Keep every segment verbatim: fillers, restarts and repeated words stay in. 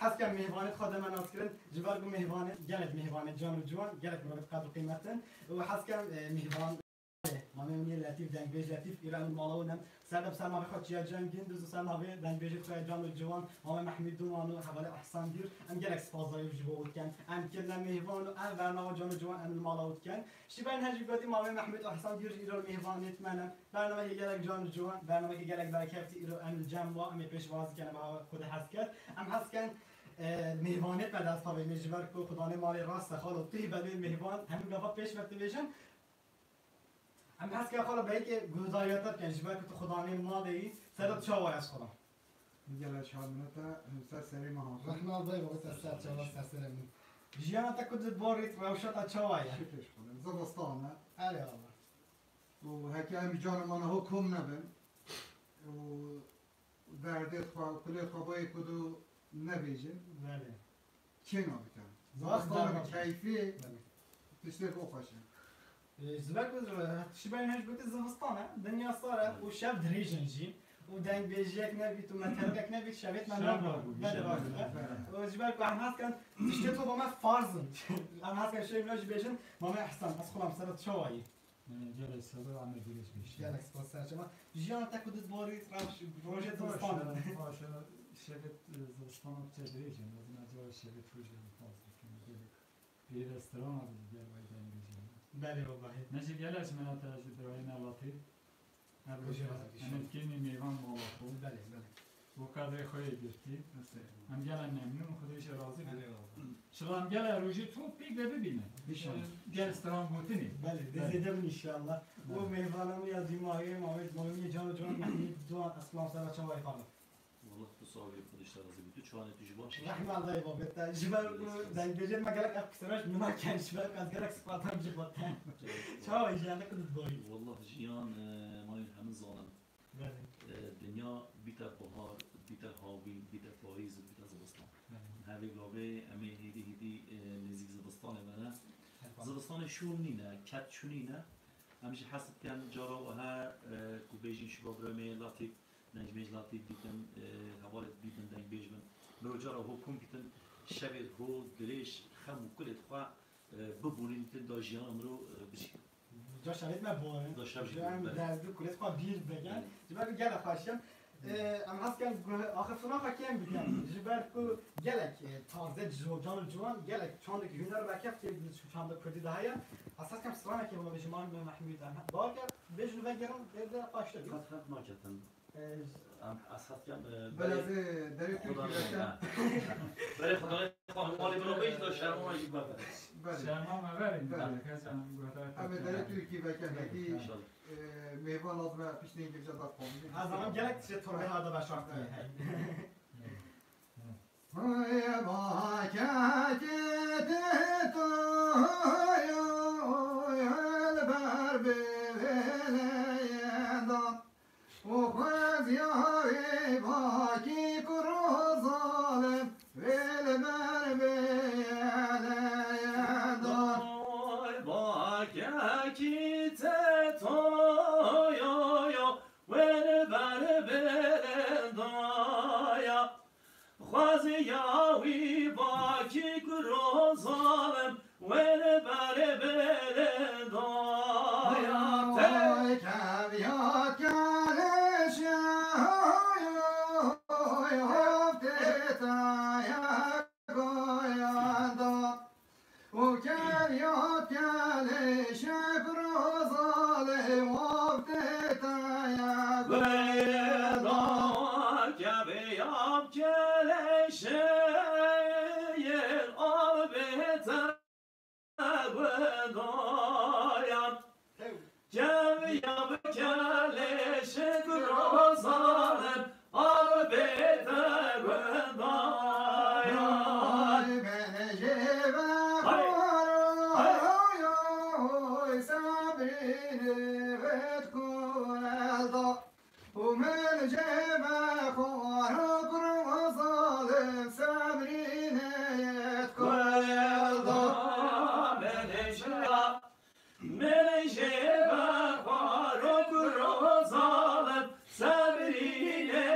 Hez kem mêvanê xwe deme naskirin, ji ber ku mêvanê gelek mêvanê can û ciwan, gelek mirovê qedr û qîmet in. Û hez kem, e, mêvan Mamê min yê Letîf, dengbêj Letîf, îro em li mala wan in. Ser de bi ser navê xwe Çiya Can Gindiz û ser navê dengbêjê xwe ya can û ciwan, Mamê Mehmûd Duman û hevalê Ehsan Dîr. Em gelek spasdarî ji bo wan dikin. Em kirine mêvan û ev bernama can û ciwan em li mala wan dikin. Ji ber her jî gotî Mamê Mehmûd û Ehsan Dîr jî îro li mêvanê me ne. Bernamekî gelek can û ciwan, bernamekî gelek berkeftî îro em li cem wa, em ê pêşwazî kene bi hava Xwedê hez kir. Em hez ken, e, mêvanê me dest xwe bêjin, ji ber ku xudanê malê rast e, xalo tu yî belê mêvan, hemî gafa pêş ve dibêjin. Em hez ken xalo belkî guhdariyata bikin, ji ber ku tu xudanê malê yî, ser de çawa ye ez xalo? Gele çawa minete, ser serê me hat. Rehma dayê baba te ser çawa ser serê min. Jiyana te ku di borî rewşa te çawa ye? Şikir Xwedê. Zivistan e. Erê Allah. Û heke em canê me niho kom nebin û derdê xwe, kulê xwe bayê ku du nebêjin. Belê. Kêna bikin. Zaf Zivistan derman. Keyfê Belê. Tiştê xwe xweş e. Ee, ji ber ku, e, tiştê berî hej gotî zivistan e, dinya sar e û şev dirêj in jî. Û dengbêjiyek nebît û metelkek nebît, şevêt me Şev nabû. Nabû, Belê şev rast e. Nabû. Û ji ber ku em hez ken tiştê to bo me farz in. Em hez ken şevê me jî bêjin, Mame Ehsan, ez xulam ser çawa yî? Ee, gelek sebir, em ê dirêj bêjin. Gelek spas serçema. Jiyana te ku dizborî, roj-, rojê zivistan e. Baş e, baş e, şevê, e, zivistana biçe dirêj e. Ez ê şevê rojê em faz bikin. Gelek. Pêre strana bi gel vay dengê jî. Belê wellahî. Ne jî gele ji minete ji birayê me Latîf. Ev Rojê rojê rast, em inşallah. Ê dikînî mêvan mala xwe. Belê, belê. Û qedrê xwe yê girtî. Em gele memnûn û Xwedê jî razî be. Belê wellahî. Şila em gele rojê tu pêk de bibîne. İnşallah. Gel stran gotinê. Belê, dê Belê. Zêde bin inşallah. Belê. Û mêvana min ya dîmayê, Mamed, Mamed can û ciwan, Mehmûd Duan, eslam sera çawa yê xalo. Wallah tu sax bî, Xwedê ji te razî bî. Tu çawa ne, tu jî baş î? Rehma dayê babê te. Ji ber ku dengbêjê me gelek ev qisê ji min nakin, ji ber ku ez gelek spas dikim ji bo te. Çawa yî, jiyanê ku dizborî? Wallah jiyan, e, malên hemin zanin. Belê. E, dinya bîte bahar, bîte havîn, bîte payîz û bîte zivistan. Belê. Hevê gavê em ê hêdî hêdî, e, nêzîk zivistanê me ne. Elbette. Zivistanê şûn nîne, ket çû nîne. Em jî hez dikin cara wiha, e, ku bêjin şiva birayê me Latîf, Dengbêj Latîf dîtin, e, hevalê dîtin dengbêj bin. Miro cara ho kom bitin, şevê ho dirêj, xem û kulê xwe, e, bibûnin, dîtin da jiyana miro, e, bişînin. Ca şevêt me bor in. Da şev jî Ji em bor in, belê. Dezgi kulê xwe bîr bikin. Belê. Ji ber ku gelek xweş in. E, em hez ken axiftina xwe kêm bikin. Ji ber ku gelek, e, tarzê ciwo-, can û ciwan, gelek çandek hûner berkeft tê di çanda kurdî de heye. Esas kem stranekê bavêjim, Mehmûd, em he-, bawke, bêjin vegerin, êde xweştir. Qet qet naketin. Em esas kem, e, Belê berê ez ê derê Tirkî Xudan vekem. Ha. Berê Xudanê xwe malê min bêjî da şerma jî bebe. Belê. Şerma me verin, Belê. Kes em guhdar Em ê derê Tirkî vekem, wekî, İnşallah. E, mêvan lazim e piştî gevşe da xwendin. Her zaman gerek tiştê torbê hada veşartî. Belê. Oy, bakekî tê to yo, oy, li ber bê vêleyê dan. Û xwezîya wî bakî kuro zalim, wê li ber bê vêleyê dan. Oy, bakekî tê to yo, yo, wê li ber bê vêleyê dan. Xwezîya wî bakî kuro zalim, wê li berê bêlê daya te. Oy, kevya keleşe, oy, oy, oy, heftê te ye goyanda. Û kevya keleşe kuro zalim, heftê te ye goyanda. Kevya keleşe, yer avê te goyanda. Kevya bi keleşê kuro zalim, al bê te gundaya. Ay, bêje ve Hay, xwar, hay. Oy, oy, sebrî nêvet ku elda. Û min jê ve xwar, kuro zalim, sebrî nêvet ku elda. Min jê Min jê ve xwar û kuro zalim, sebrî nê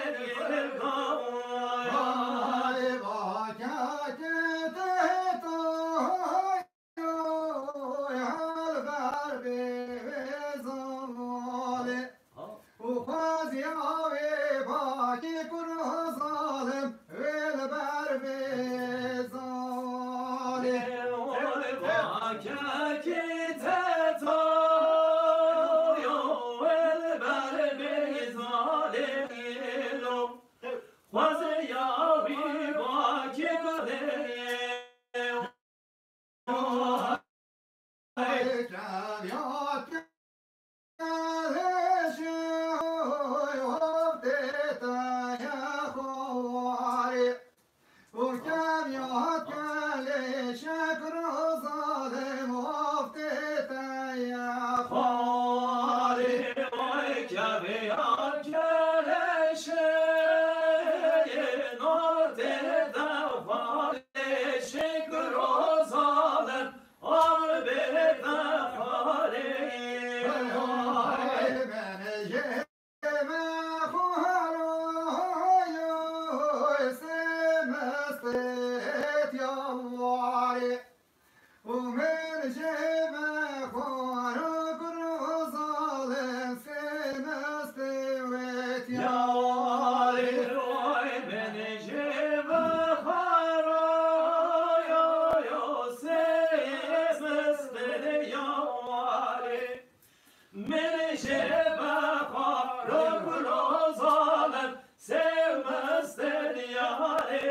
Min ji bexar û gulo zalim sêw mistin yarê.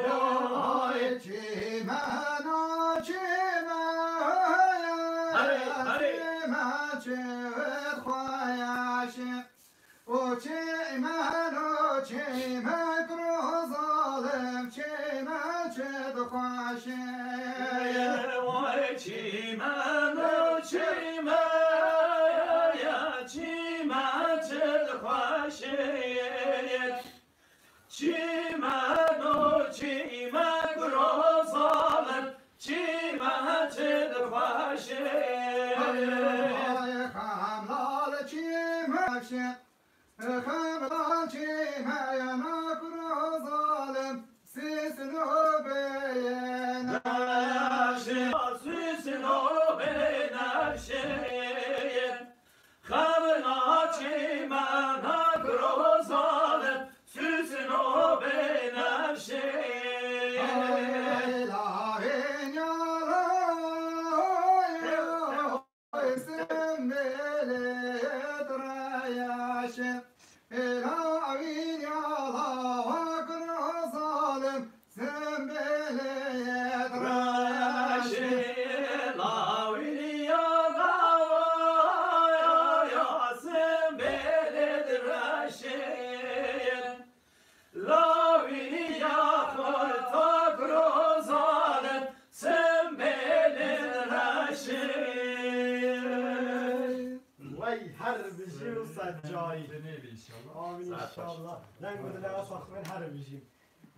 Vay çîmena çîme, herê, herê. Çîme çi xweş. O çîmen, o çîmen, kuro zalim, çîmen çi dixweşê. Vay çîmen, o çîmen, ya çîmen çi dixweşê. Çîmen, o çîmen, kuro zalim, çîmen çi dixweşê. Vay xemlal çîmen. Xemla çîmeyana kuro zalim, sisno bêne. Süsno bêne şê. Xemla çîmeyana kuro zalim, süsno bêne şê. Ay, la, venya, la, Sembelê direyaşe, êla wî ya lawa kuro zalim, sembelê direyaşe. Lawî ya lawa ya, sembelê direşê. Lawî ya xurta kuro zalim, sembelê direşê. Wey her bijî û sedcayî. Dinê bî inşallah. Amîn inşallah. Deng û dilê sax bin her bijî.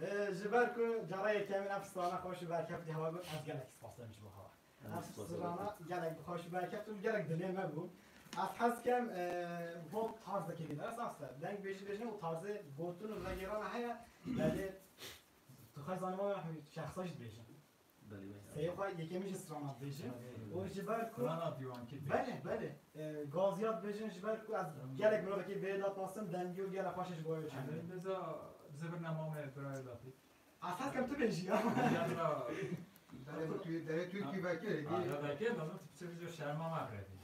Ee, ji ber ku cara yekemîn ev strana xweş û berkevtî hewa got, ez gelek spas dikim ji bo hewa. Ev strana gelek bi xweş û berkevt û gelek dilê me bû. Ez hez dikim, e, bo tarzekê bîne. Ez aslında deng bêjî bêjin û tarzê gotin û vegêrana heye. Belê tu xwe zanî me şexsa jî dibêjin. Belê, belê. Seyê xwe yekemîn jî strana dibêjin. Belê, belê. Û ji ber ku strana dîwankî dibêjin. Belê, belê. E, gaziya dibêjin ji ber ku ez gelek mirovekî vê dat nastim, dengî û gelek xweş ji bo ew çêne. Belê, biza zibir nemamê birayê Latîf. Esas kem tu bêjî ya. Derê Tirkî, derê Tirkî vekirê, ha, dî. Ya vekirê, lazim tu biçe biçe şerma me bire dî.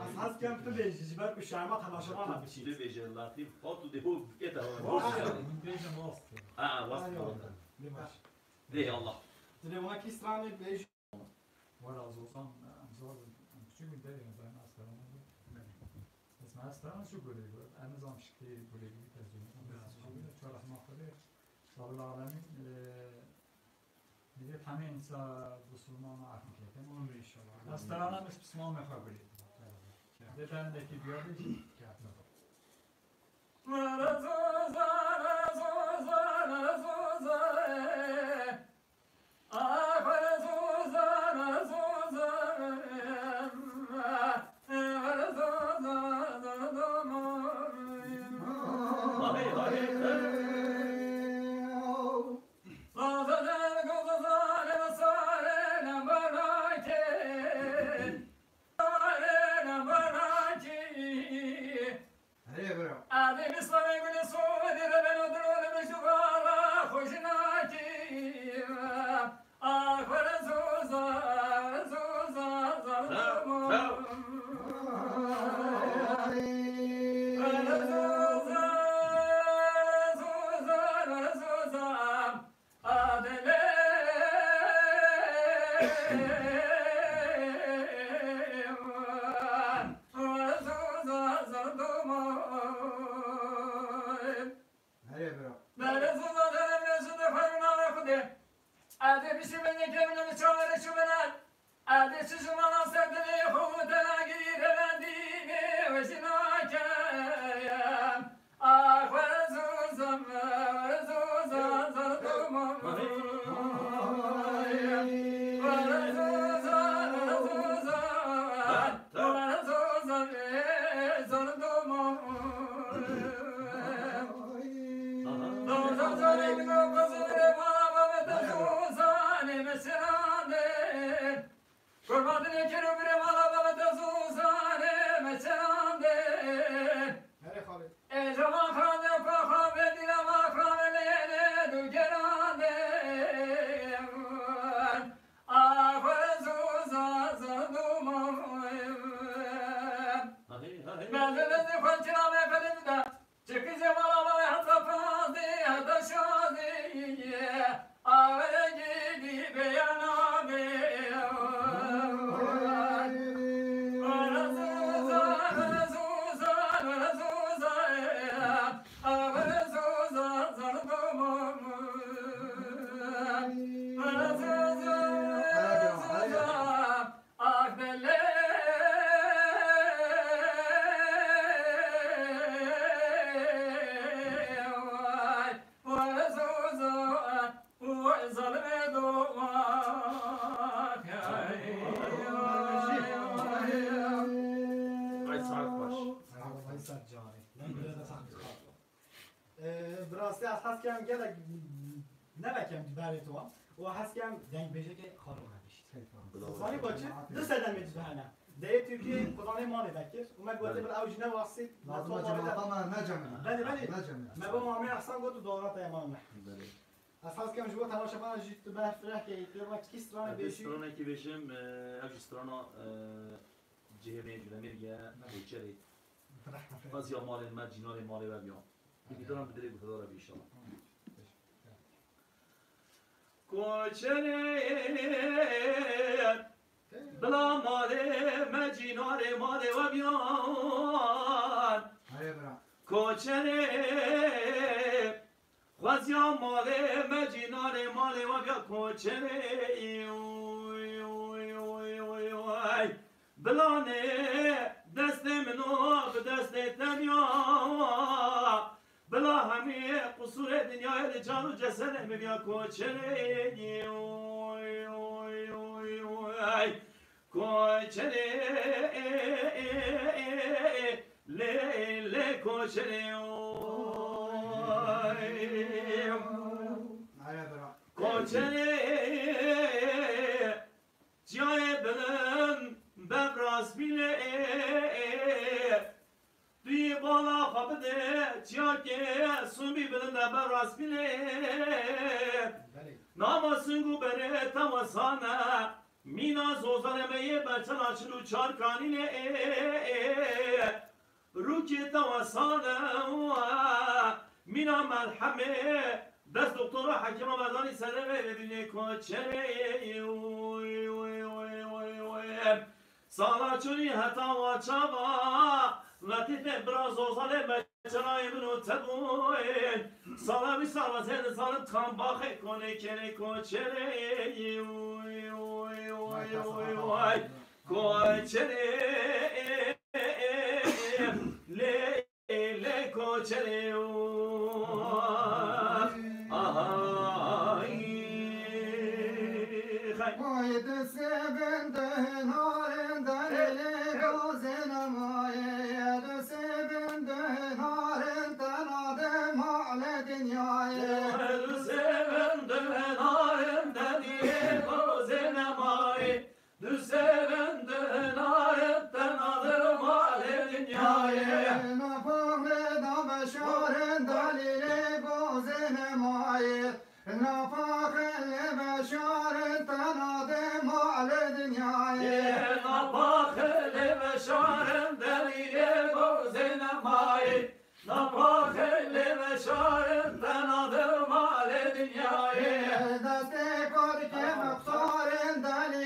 Esas kem tu bêjî, ji ber ku şerma temaşevan me biçî. Tu bêje Latîf, hat û dê hov bike tamam. Rast ya, min bêje rast. Ha, rast. Ay, tamam. Ay, ay. Dê Allah. Dilê wana kî stranê bêjî. Wala zozan, em zor, em küçük bir derê, ben askerana. Esma askerana şu gurê got. Em zam şikê gurê bir tezgin. Çar rahma xwedê. Rabbil alemin, e, divê hemê însa Musulman af bike. Amin inşallah. Askerana biz Musulman me xwe gurê. Dê ben de ki diyor bir. Herê bira. Herê bira. Erdê bişî bende kevine mi çavere şu bena. Erdê çi ji mala ser dilê xwe te girî revendî ne we jî nake. Ah, we zozam, we zozam, zozam. We zozam, we zozam. Herê Xalid. Ahê, ahê. Çekî zê mala me heta pazdê, heta şazdê, awe gîdî beyana bê. Ah, belê, vay, vay, zozo, vay, zalimê do, vay, ay, ay, ay. Ay, saet baş. Ay, saet carê. Ee, bi rastî ez hez kem gelek ne vekem di berê to û hez kem dengbêjekê xalo me bişî. Zanî ku çi? Du sedemê di hene. Deyê Tirkiyê xudanê malê vekir û me gote Belê. bir ew jî ne wasî, me Lazim to e malê cemaata de me ne cemî. Belê, belê. Ne cemî. Me bo Mamê Ehsan got û dawrata ye Mamê. Belê. Ez hez kem ji bo temaşevana jî tu ber fireh ke, tu ma kî stranê Hadi bêjî? stranekî bêjim, e, ev jî strana, e, cihê me Culemêrge, Belê. Koçerê. Fireh, fireh. Qaziya malê me, cînarê malê we biya. Belê. Bi dîdaran bi dilê guhdara bî inşallah. Hı. Koçerê, bila malê me cînarê malê we biyan. Hayê bira. Koçerê, xweziya malê me cînarê malê we biya koçerê. Oy, oy, oy, oy, oy. Bilanê destê min o, bi destê te biya. Bila hemî qusûrê dinyayê li can û cesedê min biya koçerê. Oy, oy, oy, oy. Koçerê, lê, lê koçerê. Oy. Koçerê. Çiyayê bilind bev rasbîlê, tu yê bala xwe bide çiyakê, sumbî bilind e bev rasbîlê. Belê. Nama sing û berê te wesane, mîna zozanê me yê berçela çil û çar kanîlê. Rûkê te wesane, mîna merhemê, dest doktora hekîma me zanî serê vê bibînê koçerê. Oy, oy, oy, oy, oy. Sala çûnî heta wa çava, letîfê bira zozanê me çirayê min û te bûyên. Sala wî sala zêde zalim tam baxê konê kerê koçerê. Oy, oy, oy, oy, oy. Koçerê, lê, lê koçerê, oy. Aha, ay, xay. Ay, destê bin dinarin delîlê gozên mayê, destê bin dinarin tena de malê dinyayê. Destê bin dinarin delîlê gozên mayê. Du sevindinar tena di malê dinyayê. Na paxlê da beşarin dalîlê gozê nemayê. Na paxlê beşarin tena di malê dinyayê. Na paxlê beşarin dalîlê gozê nemayê. Napaxê lê veşarin tena di malê dinyayê. Destê parkê mextarên delî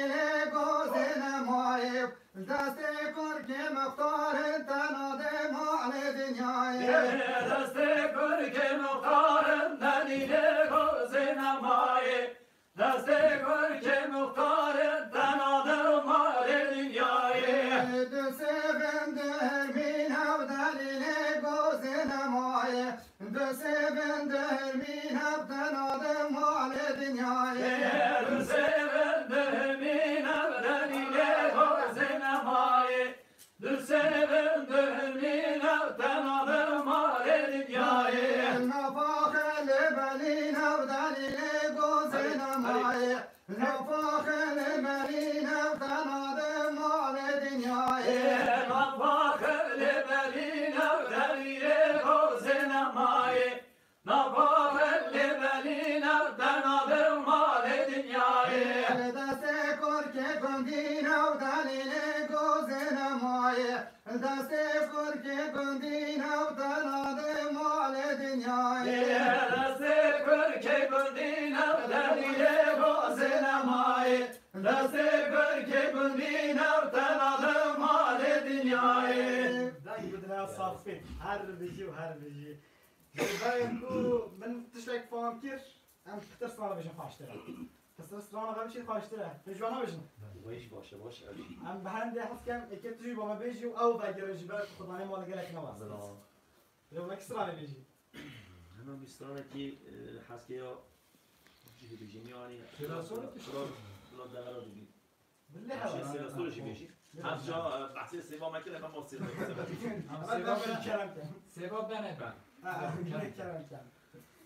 Destê kurkê muxtarê te nadir malê dinyayê. Di sêvin di hermîn ew delîlê gozê nemayê. Di sêvin di hermîn ew te nadir malê dinyayê. Di sêvin di hermîn ew delîlê gozê nemayê. Di sêvin di hermîn ew te nadir malê dinyayê. Nafaxê lê belîn ew delîlê gozê nemayê. Nafaxê lê belîn ew te nadir malê dinyayê. Nafaxê lê belîn ew delîlê gozê nemayê. Nafaxê lê belîn ew te nadir malê dinyayê. Destê kurkê gundîn ew delîlê gozê nemayê. Destê kurkê gundîn ew te nadir malê dinyayê. Destê kurkê gundîn ew delîlê gozê nemayê. Destê kurkê gundîn ew te nadir malê dinyayê. Deng bidine safî. Her bijî û her bijî. Ji ber ku min tiştek fam kir, em pitir strana bêjin xweştir e. Pitir strana ve biçî xweştir e. Tu ji wan nabêjin. Wê jî baş e, baş e. Em bi hendê hez kem êkê tu jî ba me bêjî û ew vegirin ji ber ku xudanê mala gelek newestin. Bila. Lê wekî stranê bêjî. Hemen bir stranekî, e, heskê ya cihê bêjî yanî. Sêva Sor e? Bila, bila dehera dibî. Bilê Em şê hewa. Sêva Sor jî bêjî. Bilê Em hewa. ca, e, behsê Sêva me kir, em ma Sêva, Sêva. Em Sêva Sêva bene. Kerem ken. Sêva bene ben. Ha, Kerem. Kerem ken.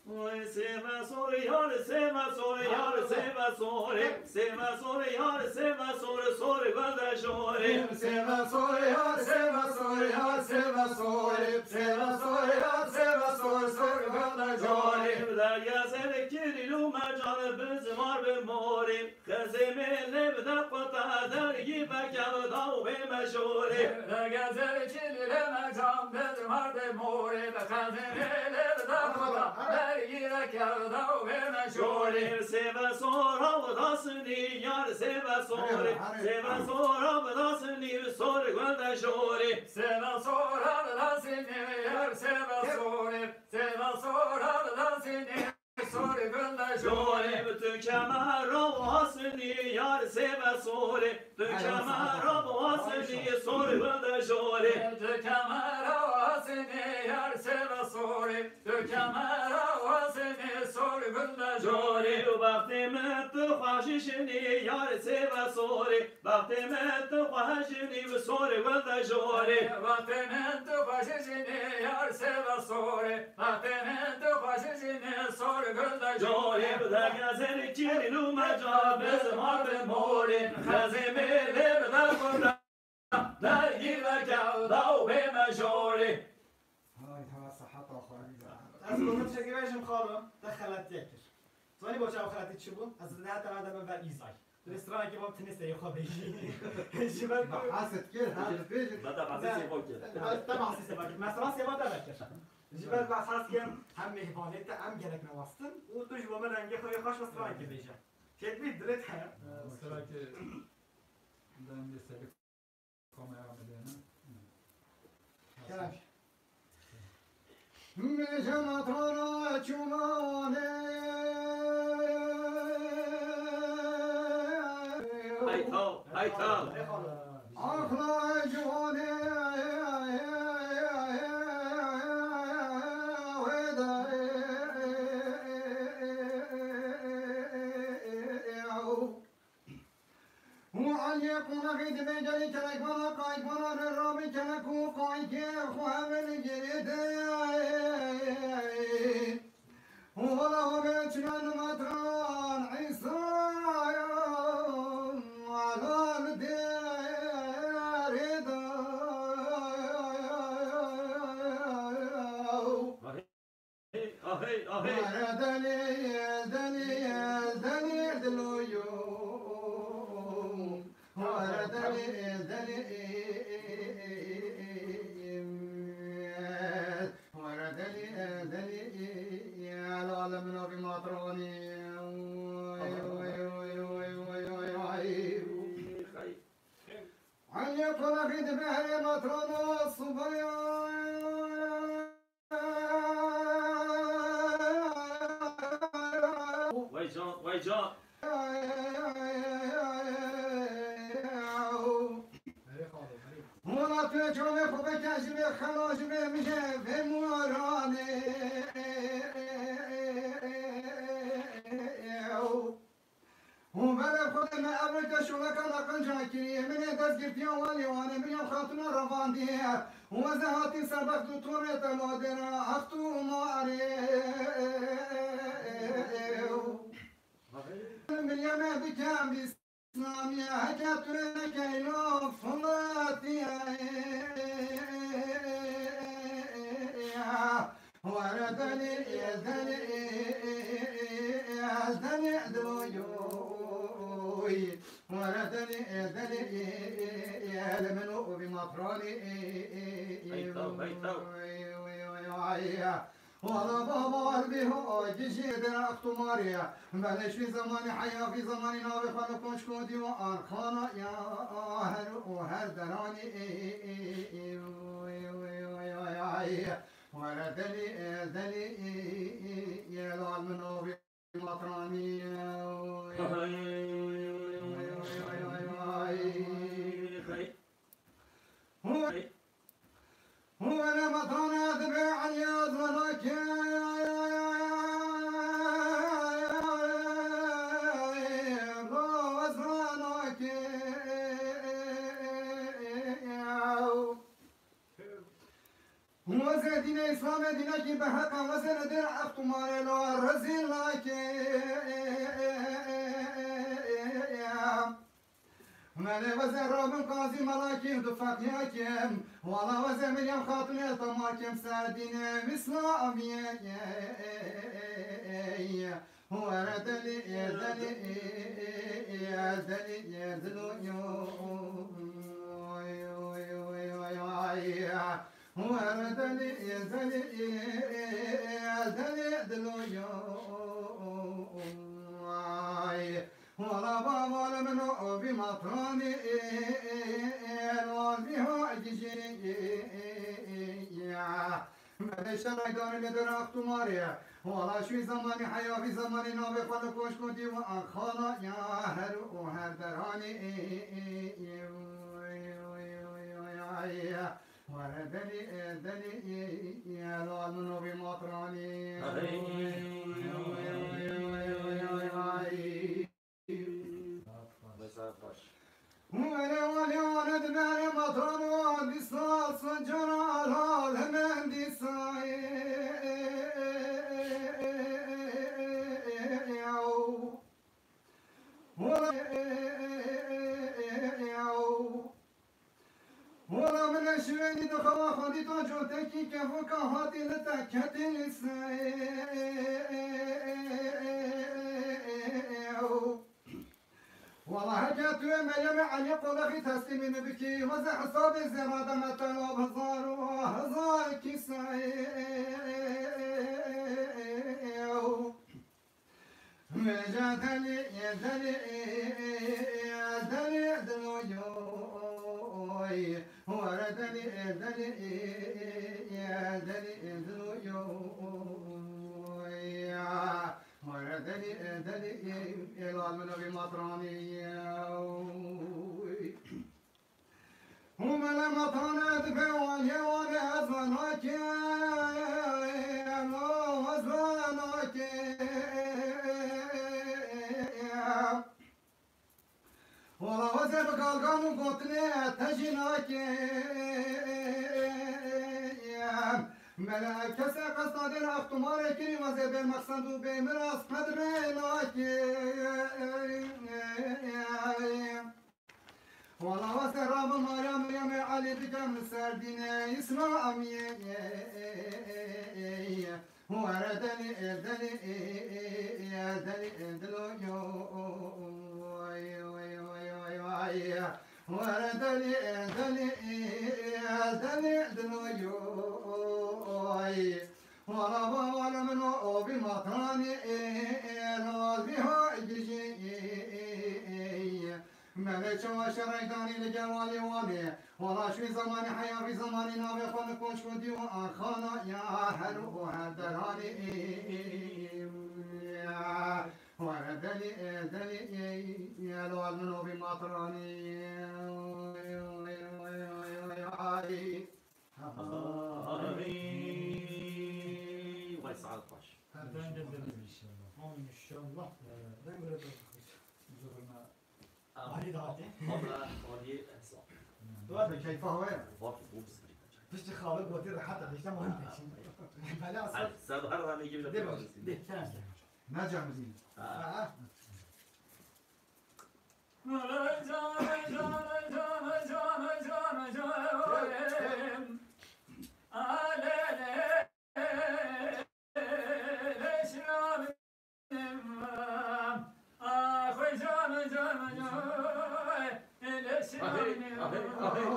Oy, Sêva Sor, yar, Sêva Sor, yar, Sêva Sor, Sêva Sor, yar, Sêva Sor, Sor gul de jorê. Sêva Sor, yar, Sêva Sor, yar, Sêva Sor, Sêva Sor, yar, Sêva Sor, Sor gul de jorê. Derya ser kirî lû mecal bizimar bi morê. Xezê me lê bide quta dergî veke daw bê me jorê. Xezê çil lê me can bid mar bê morê. Xezê me lê bide quta dergî veke daw bê me jorê. Sêve sora bi dasinî yar sêve sorê. Sêve sora bi dasinî bi sor gul de jorê. Sêve sora bi dasinî yar sêve sorê. Sêve sora bi dasinî. Sor gul de jorê. Jorê bi tu kemera wasinî yar sêve sorê. Tu kemera wasinî sor gul de jorê. Tu kemera wasinî yar sêve sorê. Tu kemera wasinî sor gul de jorê. Û bextê min tu xweşişinî yar sêve sorê. Bextê min tu xweşişinî bi sorê gul de jorê. Bextê min tu xweşişinî yar sêve sorê. Bextê min tu xweşişinî sor gul de jorê. Jorê bi dergezerê kirî lû meca bi zimar bi morê. Xezê mêlê bi derxurda dergî veke daw bê me jorê. Hay ha, seheta xwe. Ez gotin tiştekî bêjim xalo, te xeletiyek kir. Zanî bo çawa xeletî çi bû? Ez li heta me de min ver îzay. Lê stranekî mam tinê serê xwe bêjî. Ji ber ku Behset kir, ha, dibêjin. Beda behsê sêva kir. Te behsê sêva kir. Mesela sêva te vekir. Ji ber behs hez kem hem mêvanê te em gelek newestin û tu ji bo min rengê xwe yê xweş ve stranekî bêje. Fêt bî dilê te. Stranekî dengê serê Kamera me dene. Gel. Mecem atrana çumane. Haytal, haytal. Ahla civane. Û Eliyê qonaxê dibê gelî kelekvana qaykvana re rabê kelek û qaykê xwe hev li girê de. Û wela xwe bê çiyan matran Îsa ala li dêrê de. Ahê, ahê, ahê. Were delî, delî, delî diloyo. Were delî, delî, were delî, delî, el alem nabî matranî. Oy, oy, oy. Aliyê Qonaqî dibe herê matrana subaya. Vay can, vay can. Wala tu çavê xwe veke ji vê xela, ji vê mijê, vê moranê. Û belê Xwedê me ev rike şoleka naqinca kiriye. Min ê destgirtiya walê wan ê, min ya xatuna revandiye. Û ez ê hatî ser bext û torê te ladêra, ext û marê. Min ya me bikem bîs. Namiye heke tu nekeyno Fılatıya. Were deli, deli, deli, deli, oy. Were deli, deli, el meno bi matrani. Hey, tav, hey, tav. Oy, oy, oy, oy. Wala baba, bi ho, gijî dera extumarî. Belê şû zemanî heya, vî zemanî navê xwe li koçko dîwa arxana ya, her û her deranî. Were delî, delî, lal min o vî matranî. Hû, hû were matane dibe Elî ez venakê, ez venakê. Wezê dînê Îslamê dînekî bi heqa wezê li dêr extumarê lo rezîl nakê. Melê weze rabin qazî melakî du feqyakim. Wala weze Meryem Xatunê temakim ser dînê Îslamiyê. Were delî, delî, delî, dilo yo. Were delî, delî, delî, dilo yo. Wala baba li min o vî matranî, wal vî ha gijî. Mele şeraydanê li der extumarê. Wala şû zemanî heya, vî zemanî navê xwe li koşko dîwa arxana ya, her û her deranî. Were delî, delî, lal min o vî matranî. Were wale wale dibere matran o dîsa, sincara lal hemen dîsa. Wala, wala min şiwênî di xewa xwedî to cotekî kevoka hatî li te ketî li ser. Wala heke tu yê Meryemê Elî qolexî teslîmî min bikî, weze hesabê zêra deme te la bi hezar û hezar kîse. Wece delî, delî, delî dilo yoy. Were delî, delî, delî dilo yoy. Were delî, delî, lal min o vî matranî. Hû mele matane dibe waliyê wane ez venakê, ez venakê. Wala weze bi galgan û gotinê te jî nakê. Mele ev kese qesta dêr extumarê kirî, weze bê meqsend û bê miras qedrê nakê. Wala weze rabin maya Meryemê Elî dikem li ser dînê Îslamiyê. Were delî, delî, delî, dilo yo. Were delî, delî, delî, dilo yo. Wala baba li min o vî matranî, lal vî ha gijî. Mele çawa şereydanî li gel walê wanê. Wala şû zemanî heya vî zemanî navê xwe li koçko dîwa arxana ya, her û her deranî. Were delî, e, delî, e, e, lal min o bî matranî. Ay. Ay. Vay, saet baş. Efendim, inşallah. Amin inşallah. Ee, ben böyle bir Zurna. Amin. Ayrı da hadi. Valla, o diye, e, sağ. Dua da keyfa havaya. Bak, bu bir sıkıntı. Pişti xalı gotir rahat, işte, muhim. Bela asıl. Sen her zaman iyi gibi. Değil mi? Değil. Sen Ne camizin? Ha. Ha. Ahey, ahey, ahey.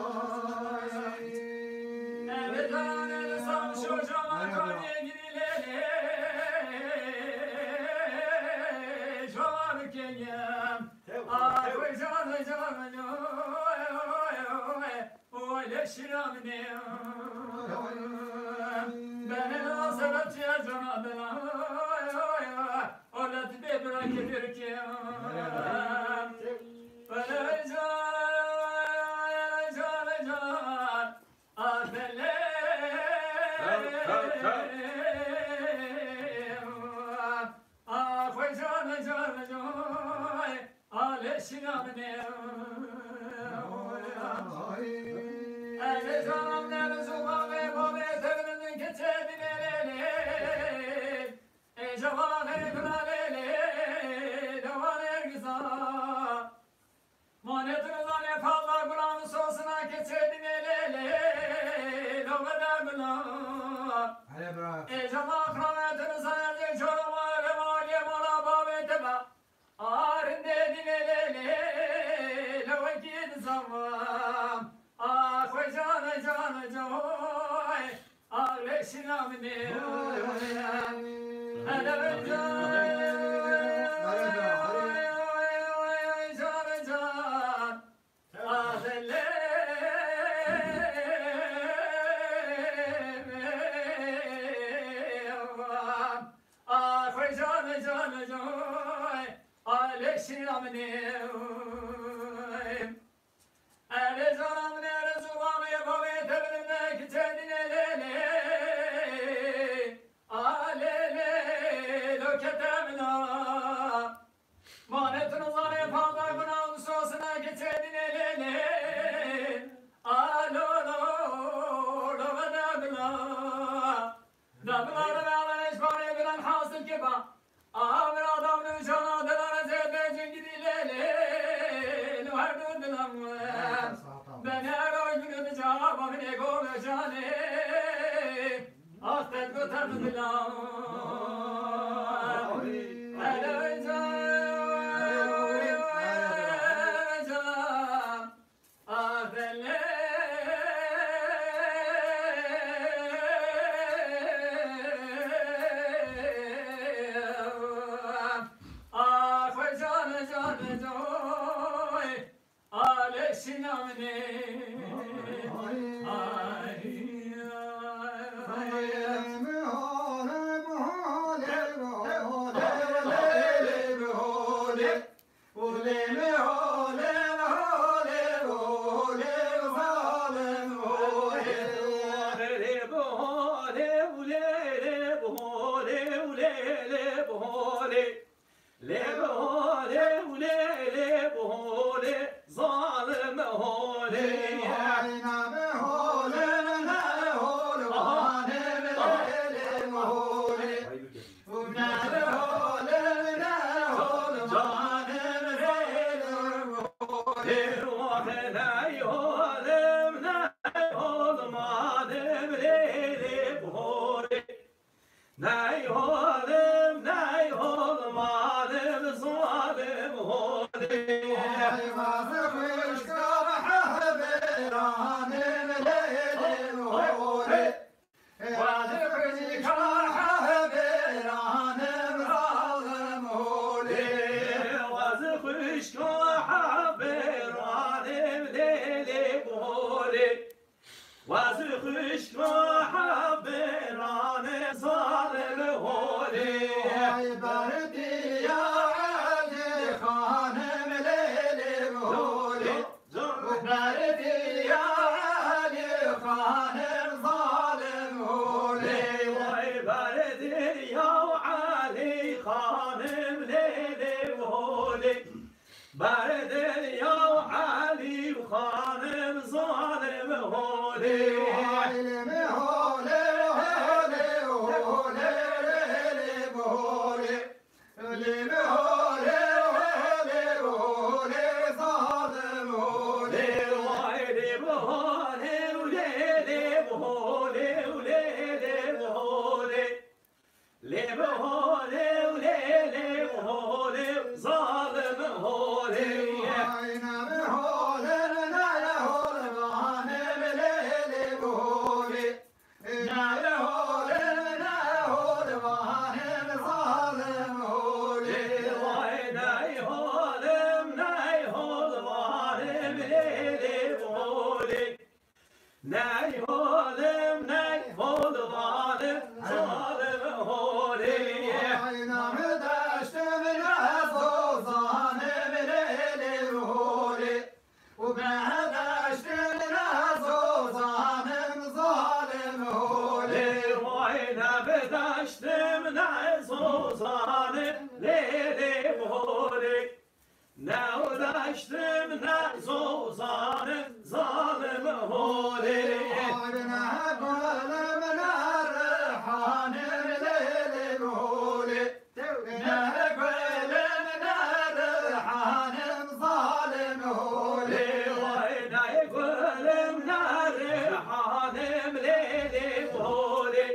Manetini zanê falla gulan sosuna keçe dinê lê lê, lo veda gula. Hele bra. E cama krametini zanê de corama ve maliye mala bavê te ba. Arinde dinê lê lê, lo wekî dizama. Ah, we can, can, can, oy. Erê zana min, erê zûlanê bavê te bilinde kiçe dinê lê lê. A lê lê, lo kete min a. Mane tu nizanê panda guna û sosina kiçe dinê lê lê. A lo lo, lo vede bila. Da bila da bila da eşbarê bilen hasil kiba. Amir adam nûjana dilane zêde cingidî lê lê, no her du dilam. Beni her oy günü bir cevap amine gome jane. Ahtet gotem dilam. Hele can, hele can. Ney olim, ney olim, alim zalim holi. Eyvazı xwişka hevêranim lêlim holi. Wazı xwişka hevêranim zalim holi. Wazı xwişka hevêranim lêlim holi. Wazî xwişka hevêranê zalê li holê. Ay berdiya Berdil ya Elî xanim zalim holê. Zalim holê, holê, holê, lê, lê, holê. Lê, lê, holê, holê, holê, zalim holê. Lê, vay, lê, holê, lê, lê, holê, lê, lê, holê. Lê bi holê û lê lê bi holê, zalim holê. Ay ne bi holê, ne ye holê, vahanim lê lê bi holê. Ne bi holê, ne ye holê, vahanim zalim holê. Vay ney holim, ney hol, vahanim lê lê bi holê. Ney holim, ney hol valim, zalim holê. Ay namı daştım ne zozanim lê lê holê. U me daştım ne zozanim zalim holê. Vay ne bidaştım ne zozanim lê lê holê. Ne daştım ne zozanim zalim holê. Ay ne gülüm ne reyhanim lê lê holê. Ne gülüm ne reyhanim zalim holê. Vay ne gülüm ne reyhanim lê lê holê.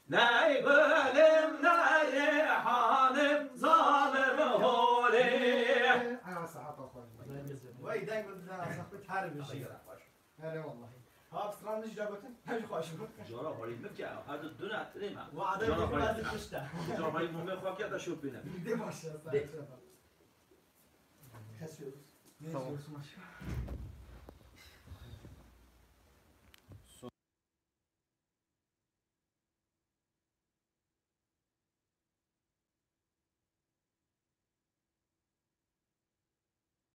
Ney gülüm, ney reyhanim, zalim holê. Aya sehata xwe. Vay, deng bir dana saklı her bir şey. Hele vallahi. Ha, pısran ne jüda götün? Her bir hoşum. Cara holî min ke, her du duna tirê me. Wa adam Cara bir holî bazı min. Kişte. Cara holî min xwe ke da şopine. De başla. De. Kesiyoruz. Ne istiyorsun başka?